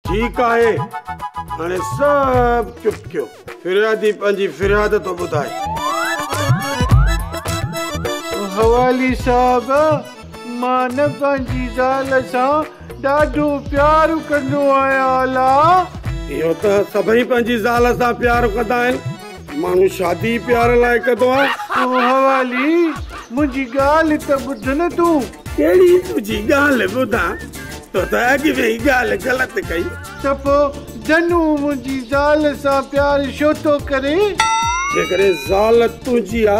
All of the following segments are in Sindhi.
ٺيڪ آهي، هاڻي سڀ چپ ڪيو. فريادي پنهنجي فرياد ٿو ٻڌائي. حوالي صاحب، مان نه پنهنجي زال سان ڏاڍو پيار ڪندو آهيان الا. اهو ته سڀئي پنهنجي زال سان پيار ڪندا آهن. ماڻهو شادي ئي پيار لاء ڪندو آهي. او حوالي، منهنجي ڳالهه ته ٻڌ نه تون. ڪهڙي تنهنجي ڳالهه ٻڌان، تو ته اڳ ۾ ئي ڳالهه غلط ڪئي. ته پوء ڌنو منهنجي زال سان پيار ڇو ٿو ڪري؟ جيڪڏهن زال تنهنجي آ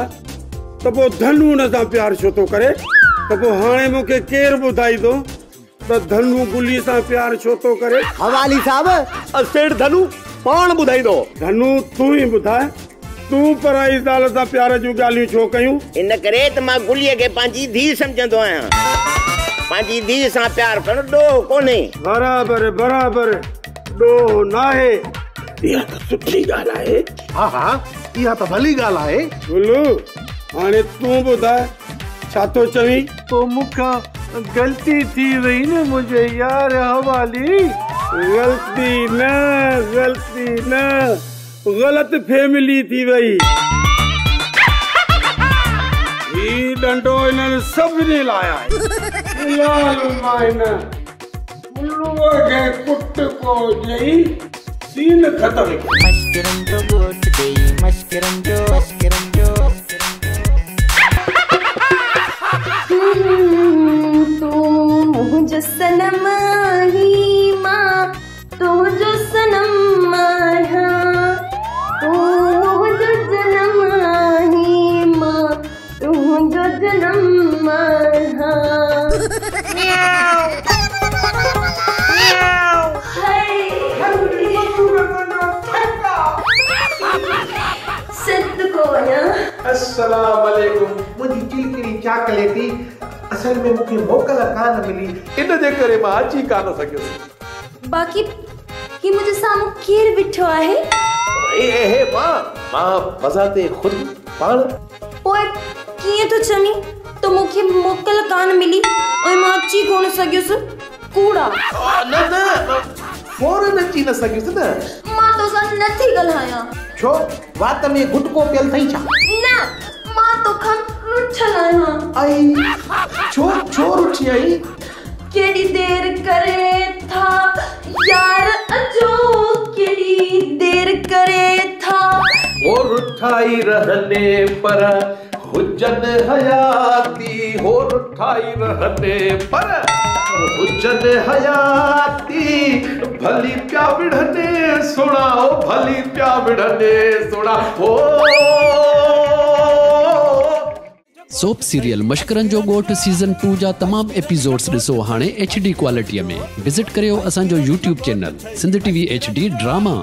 ته پوء ڌنو ان سان پيار ڇو ٿو ڪري؟ ته پوء هاڻي مون کي ڪير ٻڌائيندو ته ڌنو گلي سان پيار ڇو ٿو ڪري؟ حوالي صاحب، سيٺ ڌنو پاڻ ٻڌائيندو. ڌنو تون ئي ٻڌاء، تون پرائي زال سان پيار جون ڳالهيون ڇو ڪيون؟ ان ڪري ته مان گليء کي پنهنجي ڌيء سمجهندو آهيان. پنهنجي ڌيء سان پيار ڪرڻ ڏوهه ڪونهي. برابر برابر، ڏوهه ناهي. اها ته سٺي ڳالهه آهي. ها ها، اها ته ڀلي ڳالهه آهي. گلو، هاڻي تون ٻڌاء، ڇا ٿو چوين؟ پوء مون کان غلطي ٿي وئي نه منهنجي يار حوالي. غلطي نه، غلطي نه، غلط فيملي ٿي وئي. هي ڏنڊو انهن سڀني لاء آهي. لال مان هن گلوء کي ڪٽڪو ڏيئي سين ختم ڪيو. مشڪرن جو ڳوٺ ڏيئي مشڪرن جو مشڪرن جو. تون منهنجو صنم آهين، مان تنهنجو صنم آهيان. تون منهنجو جنم آهين، مان تنهنجو جنم آهيان. صدقو وڃان. السلام عليڪم منهنجي چلڪڙي چاڪليٽي، اصل ۾ مون کي موڪل ڪانه ملي، ان جي ڪري مان اچي ڪانه سگهيس. باقي هي منهنجي سامهون ڪير ويٺو آهي؟ اي اي مان مان بذات خود پاڻ. پوء ڪيئن ٿو چوين ته مون کي موڪل ڪانه ملي ۽ مان اچي ڪونه سگهيس؟ ڪوڙا. نه نه، فورن اچي نه سگهيس نه. مان توسان نٿي ڳالهايان. ڇو، وات ۾ گٽڪو پيل اٿئي ڇا؟ نه، مان توکان رٺل آهيان. ائي، ڇو ڇو رٺي آهين؟ ڪيڏي دير ڪري ٿا يار اچو، ڪيڏي دير ڪري ٿا. هو رٺائي رهني پر هجن حياتي، هو رٺائي رهني پر هجن حياتي، ڀلي پيا وڙهني سهڻا، او ڀلي پيا وڙهني سهڻا، هو. سوپ سيريل مشڪرن جو ڳوٺ سيزن 2 جا تمام ايپيسوڊز ڏسو هاڻي ايڇ ڊي ڪوالٽي ۾. وزٽ ڪريو اسان جو YouTube channel Sindh T V H D drama.